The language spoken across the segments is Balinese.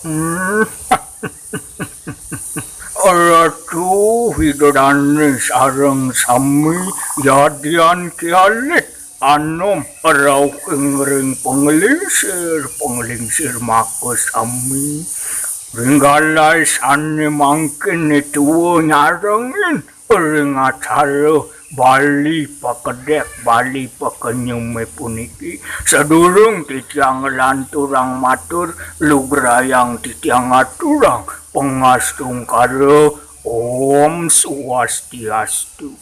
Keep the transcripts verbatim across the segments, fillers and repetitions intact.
Hmm. Ratu Widodane sareng sami yadian kialit anom rauh ing ring panglingsir, panglingsir makasami. Ring galai sane mangkin tua nyarengin ring acara Bali pakedek, Bali pakenyume puniki. Sadurung titiang nglanturang matur, lugrayang titiang aturang pangastungkara. Om Swastiastu.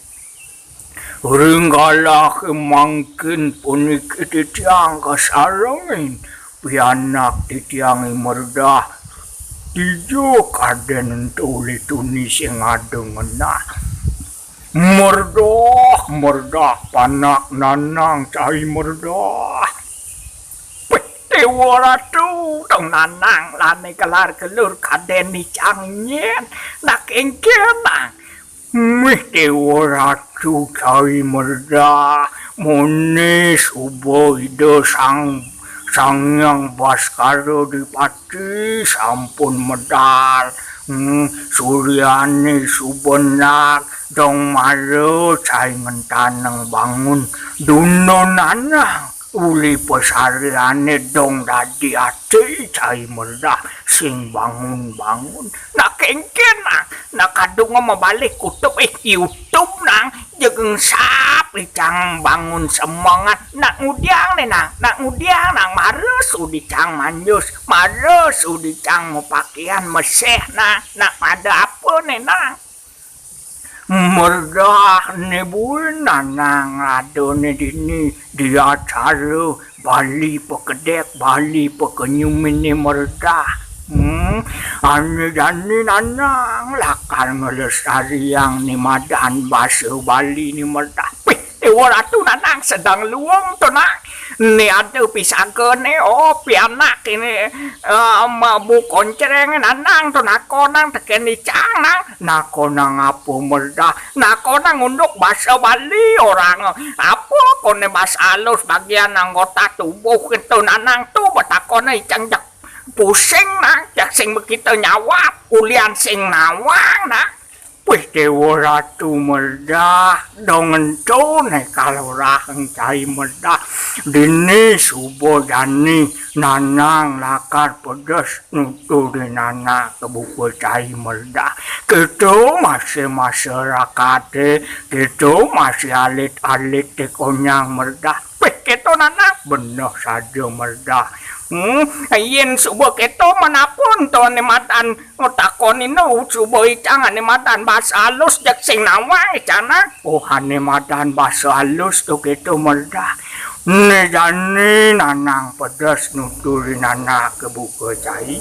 Ring galah mangkin puniki titiang kasarengin pianak titiang I Merdah. Dija kaden ento uli tuni sing ada ngenah. Merdah, Merdah, panak Nanang, cai Merdah. Wih, Dewa Ratu, dong Nanang, lane kelar kelur kaden icang nyen, nak engkenang. Mih Dewa Ratu, cai Merdah, mone suba Ida Sang, Sang Hyang Baskara Dipati sampun medal. Hmm, suryane subenak, dong mara cai ngentanang bangun. Duna Nanang, uli pasariane dong dadi ati, cai Merdah, sing bangun-bangun. Nak engkenang, nak kadung mabalih kutub, eh, YouTube nang, jegeng sap icang bangun semengan, nak ngudiang ne nang, nak ngudiang nang, mara sudi cang manjus, mara sudi cang mapakian meseh nang, nak pada apa ne nang. Merdah ne buin Nanang ada ne dini di acara Bali pakedek, Bali pakenyumine Merdah. Hmm, ane jani Nanang lakar nglestariang ne madan basa Bali ne Merdah. Wih, Dewa Ratu, Nanang sedeng luung to, Nang. Ne ada pisagane, oh, pianak ini, eh, mabu koncreng, Nanang, to nakonang teken icang, Nang. Nakonang apa, Merdah? Nakonang unduk basa Bali orang. Apa kone basa alus bagian anggota tubuh ento, Nanang, to betakone icang, jeg pusing, Nang, jeg sing makita nyawab, ulian sing nawang, Nang. Wih, Dewa Ratu Merdah, dong ento ne kalorahang, cai Merdah. Dini suba jani Nanang lakar pedes nuturin anak kebuka, cai Merdah. Kita masih masyarakaté, kita masih alit-alité konyang, Merdah. Wih, kita, Nanang. Beneh saja, Merdah. Hmm, yen suba kita, menapa ento ane madan takonina, suba icang ane madan basa alus jeg sing nawang icana. Oh, ane madan basa alus to kita, Merdah. Né jani Nanang pedes nuturin anak kebuka, cai.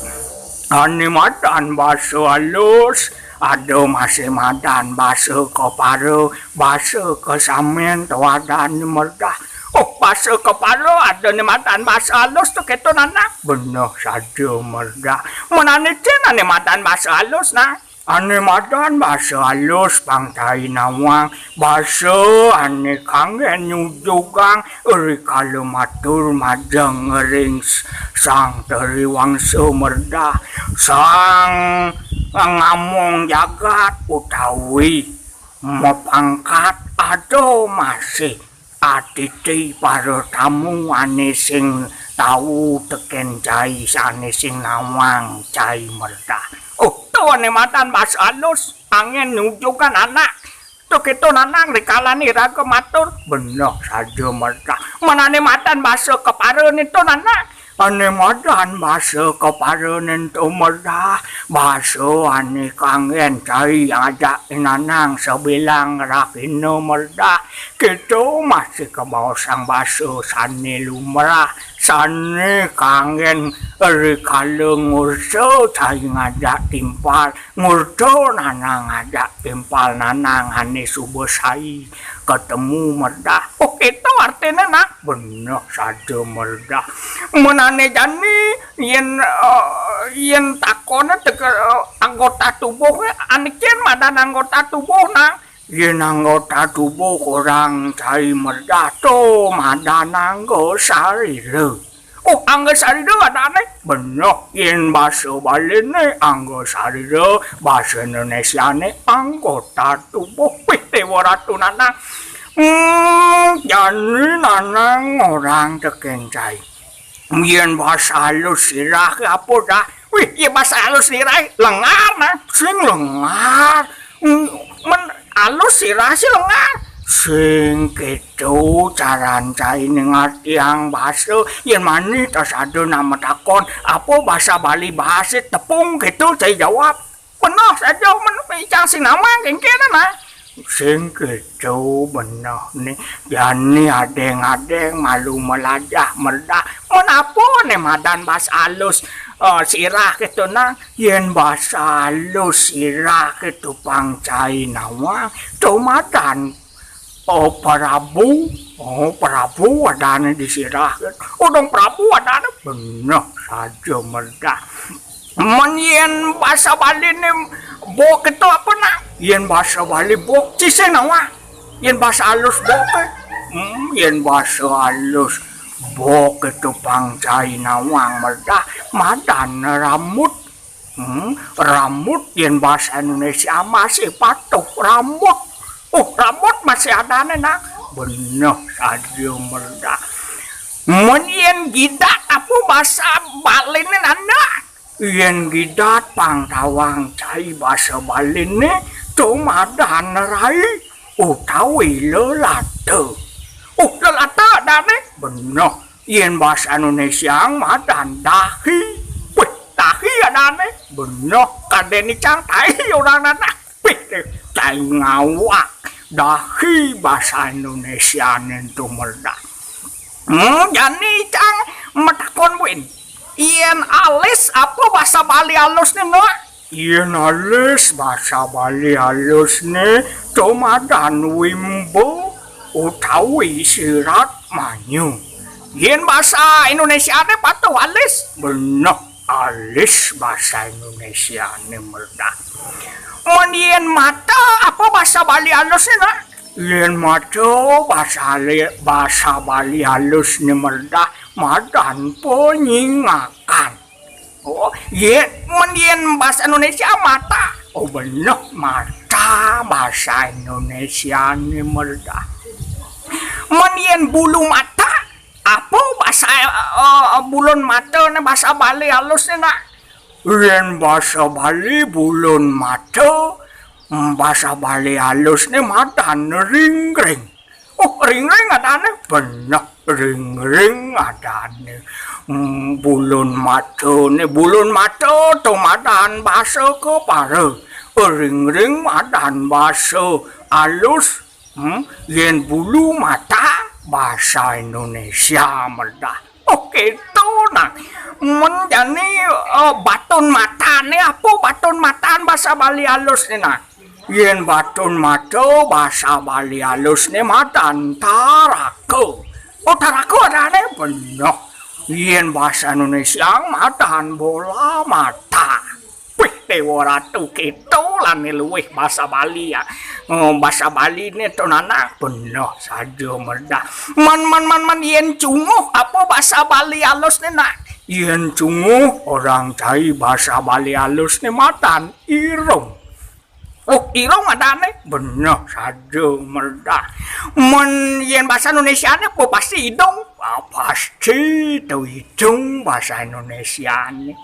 Ane madan basa alus, ada masih madan basa kepara, basa kesamen to ada, Merdah. Oh, basa kepara ada né madan basa alus to kita, Nanang. Beneh saja, Merdah. Men ane cén ane madan basa alus, Nang? Ane madan basa alus pang cai nawang, basa ane kanggen nyujugang rikala matur majeng ring s-, Sang Triwangsa, Merdah, Sang Ngamong Jagat utawi mapangkat, ada masih atiti para tamu ane sing tau teken cai, sane sing nawang, cai Merdah. Oh, to ane madan basa alus, anggen nujugan anak. To kita, Nanang, rikalane iraga matur. Beneh saja, Merdah. Men ane madan basa keparané to, Nanang? Ane madan basa keparané to, Merdah, basa ane kanggen cai ngajak Nanang sabilang rahina, Merdah. Kita masih kabaosang basa sane lumrah, sane kanggen rikala ngursa cai ngajak timpal, ngursa Nanang ngajak timpal Nanang ane suba sai katemu, Merdah. Oh, kita artine, Nang? Beneh saja, Merdah. Men ane jani, yen, eh, yen takone teka, eh, anggota tubuh, ane cén madan anggota tubuh, Nang? Yen anggota tubuh orang cai, Merdah, to madan angga sarira. Oh, angga sarira adané. Bener, yén basa Baliné angga sarira, basa Indonésiané anggota tubuh. Wih, Déwa Ratu Nanang. Hmm, jani Nanang orang tekén cai. Yén basa alus sirah ké apa dah? Wih, yén basa alus sirah lengar nah, sing lengar. Hmm, men alus sirah sih lengar. Sing kéto caran cai ngartiang basa, yén mani tas ada nak matakon, apa basa Bali bahasa tepung kéto cai jawab. Bener saja men icang sing namang kéngkén nah. Sing kéto bener né. Jani adéng-adéng malu melajah merdah. Men apa né madan basa alus, eh, sirah kéto nah? Yén basa alus sirah kéto pang cai nawang, to madan, oh, Prabu. Oh, Prabu adané di sirah kéto. Oh, dong Prabu adané bener saja merdah. Men yén basa Baliné bok kéto apa nah? Yén basa Bali bok ci sing nawang. Yén basa alus bok ké. Hmm, yén basa alus bok kéto pang cai nawang merdah, madan rambut. Hmm, rambut yén basa Indonésia masih patuh rambut. Oh, rambut masih adané nah. Bener saja merdah. Men yén jidat apa basa Baliné nah? Yén jidat pang tawang cai basa Baliné, to madan rai utawi lelata. Oh, lelata adané? Bener. Yén basa Indonésia madan dahi. Wih, dahi adané? Bener. Kadén icang tai orang Nanang. Pih, cai ngawak. Dahi basa Indonésiané to merdah. Hmm, jani icang matakon buin. Yén alis apa basa Bali alusné nah? Yén alis basa Bali alusné to madan wimba utawi sirat manyu. Yén basa Indonésiané patuh alis. Bener. Alis basa Indonésiané merdah. Men yén mata apa basa Bali alusné nah? Yén mata basa, basa Bali alusné merdah madan penyingakan. Oh, yén men yén basa Indonésia mata. Oh, bener, mata basa Indonésiané merdah. Men yén bulu mata, apa basa, eh, bulun mata né basa Bali alusné nah? Yén basa Bali bulun mata, hmm, basa Bali alusné madan ringring. Oh, ringring adané? Bener, ringring adané. Hmm, bulun matané, bulun mata to madan basa kepara. Ringring madan basa alus. Hmm, yén bulu mata basa Indonésia merdah. Oh, kéto nah. Men jani, eh, batun matané apa batun matan basa Bali alusné nah? Yén batun mata basa Bali alusné madan taraka. Oh, taraka adané? Bener. Yén basa Indonésia madan bola mata. Wih, Déwa Ratu, kéto lané luih basa Bali ya. Oh, basa Baliné to Nanang? Bener saja merdah. Men, men, men, men, yén cunguh, apa basa Bali alusné nah? Yén cunguh, orang cai basa Bali alusné madan irung. Oh, irung adané? Bener saja merdah. Men yén basa Indonésiané apa pasti idung? Ah, pasti to idung basa Indonésiané.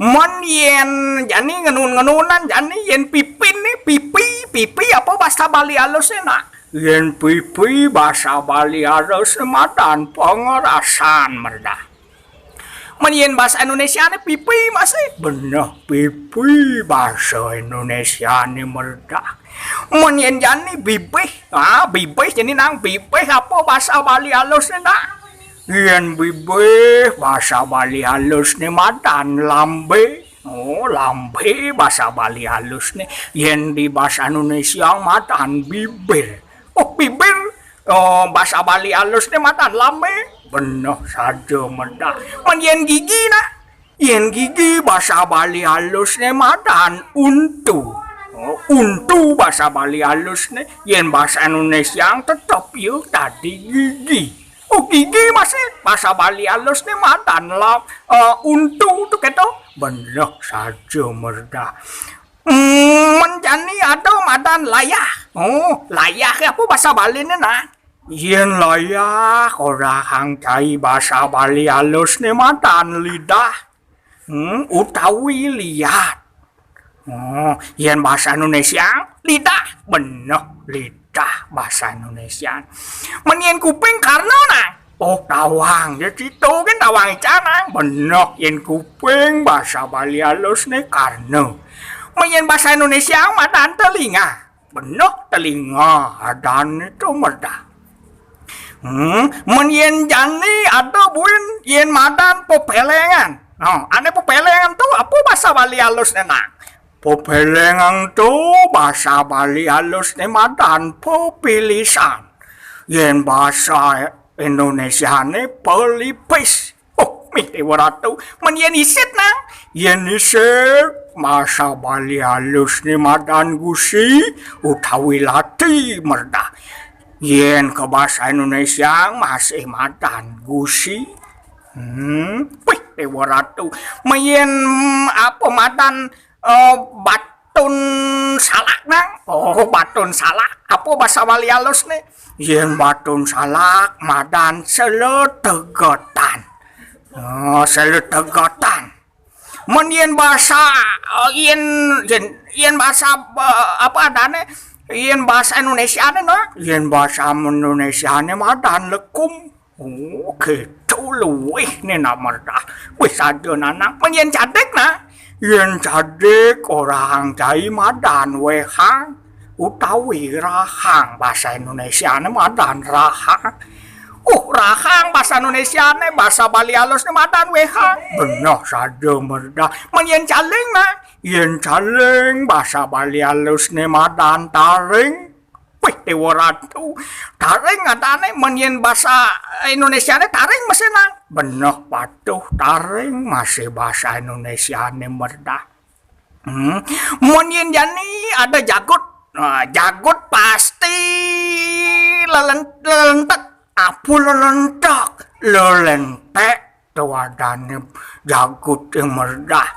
Men yén jani ngenun-ngenunan, jani yén pipiné, pipi, pipi apa basa Bali alusné nah? Yén pipi basa Bali alusné madan pangerasan merdah. Men yén basa Indonésiané pipi masih? Bener, pipi basa Indonésiané merdah. Men yén jani bibih, ah, bibih jani nang bibih apa basa Bali alusné nah? Yén bibih basa Bali alusné madan lambé. Oh, lambé basa Bali alusné. Yén di basa Indonésia madan bibir. Oh, bibir. Oh, basa Bali alusné madan lambé. Bener saja merdah. Men yén gigi nah? Yén gigi basa Bali alusné madan untu. Oh, untu basa Bali alusné. Yén basa Indonésia tetep ya tadi gigi. Oh, gigi masih basa Bali alusné madan la, eh, untu to kéto. Bener saja merdah. Hmm, men jani ada madan layah. Oh, layah apa basa Baliné, nah? Yén layah, orahang cai basa Bali alusné madan lidah. Hmm, utawi liat. Oh, yén basa Indonesia, lidah. Bener, lidah basa Indonesia. Men yén kuping karna, nah. Oh, tawang. Ya, cito kan tawang ican, nah. Bener, yén kuping basa Bali alusné karna. Men yén basa Indonesia madan telinga. Bener, telinga adané to merdah. Hmm, men yén jani ada buin yén madan pepéléngan. Nah, ané pepéléngan to apa basa Bali alusné, nah? Pepéléngan to basa Bali alusné madan pepilisan. Yén basa Indonesia né pelipis. Oh, mih Déwa Ratu, men yén isit, nah. Yén isit, basa Bali alusné madan gusi utawi lati merdah. Yén ka basa Indonesia masih madan gusi. Hmm, wih, Déwa Ratu. Men yén apa madan, eh, batun salak, nah? Oh, batun salak. Apa basa Bali alusné? Yén batun salak madan seletegetan. Oh, seletegetan. Men yén basa, eh, yén, yén, yén basa, eh, apa adané? Yén basa Indonesia né, nah? Yén basa Indonesia né madan lekum. Oh, kéto luih né, nah, merdah. Wih, saja nanang. Men yén cadik, nah? Yén cadik orahang cai madan wéhang utawi rahang. Basa Indonesia né madan rahang. Oh, rahang basa Indonesia né, basa Bali alus né madan wéhang. Bener saja merdah. Men yén caling, nah? Yén caling basa Bali alus né madan taring. Wih, Déwa Ratu. Taring adané, men yén basa Indonesia né taring masih, nah. Bener patuh, taring masih basa Indonesia né merdah. Hmm. Men yén jani ada jagut. Nah, jagut pasti lelen-, lelentek. Apa lelentek? Lelentek to adané jagut, eh, merdah.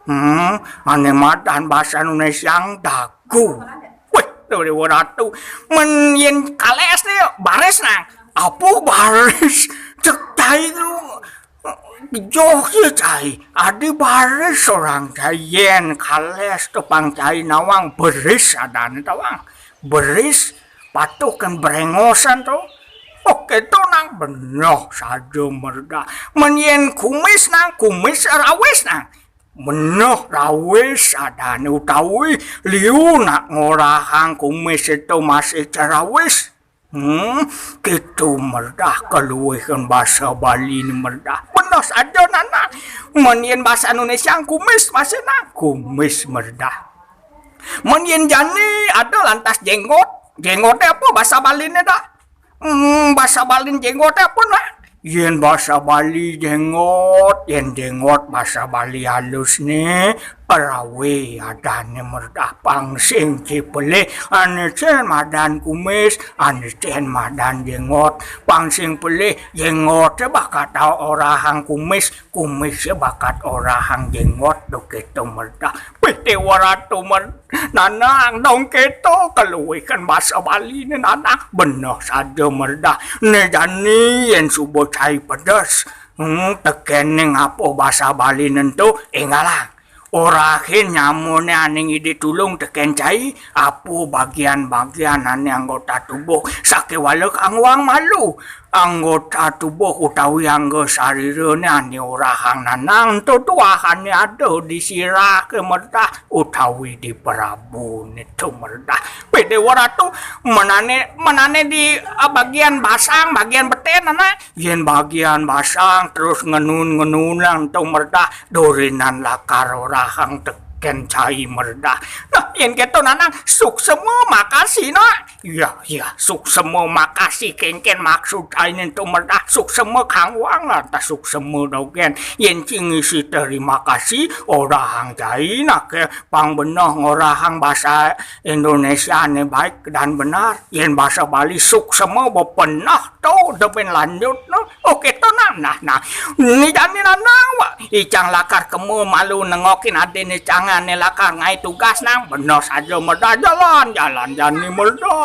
Hmm, ané madan basa Indonesia dagu. Wih, to Déwa Ratu. Men yén kalés né baris, nah. Apa baris? Cék cai lu. Joh ya cai. Adi baris orang cai, yén kalés to pang cai nawang beris adané tawang. Beris patuh kan brengosan to. Oh, kéto, nah, bener saja merdah. Men yén kumis, nah, kumis rawis, nah. Bener rawis adané utawi liu nak ngorahang kumis to masih cerawis. Hmm, kéto merdah kaluihan basa Bali né merdah. Bener saja, nah, nah. Men yén basa Indonesia kumis masih, nah, kumis merdah. Men yén jani ada lantas jénggot. Jénggoté apa basa Baliné, dah? Hmm, basa Bali jénggoté apa, nah? Yén basa Bali jénggot, yén jénggot basa Bali alus né, rawi adané merdah. Pang sing cipelih, ané cén madan kumis, ané cén madan jénggot. Pang sing pelih, jénggoté bakat orahang kumis, kumisé bakat orahang jénggot, to kéto merdah. Pih Déwa Ratu mer-, nanang dong kéto, kaluihan basa Bali né nanang. Bener saja merdah. Né jani yén suba cai pedes. Hmm, tekéning apa basa Bali né to, énggalang. Orahin nyamuné ané ngidih tulung tekén cai, apa bagian-bagian ané anggota tubuh, sakéwala kanggoang malu. Anggota tubuh utawi angga sarirané ané orahang nanang, ento tuahané ada di sirah ké merdah utawi di prabuné to merdah. Pih Déwa Ratu, men ané, men ané di, ah, bagian basang, bagian betén, nah. Yén bagian basang terus ngenun-ngenunang to merdah, durinan lakar orahang tekén cai merdah. Nah, yén kéto nanang, suksema makasih, nah. Iya, iya, suksema makasih, kénkén maksud cainé to merdah. Suksema kanggoang lantas suksema dogén. Yén ci ngisi terima kasih, orahang cai, nah, ké pang beneh ngorahang basa Indonesia né baik dan benar. Yén basa Bali suksema bepeneh to Kudu ben lanjut, no. Oh, gitu, nah, nah, nah. Ni jani, nah, nah, wa. Icang lakar kemu malu nengokin adine Icangane lakar ngae tugas, nang. Bener saja meda jalan, jalan jani meda.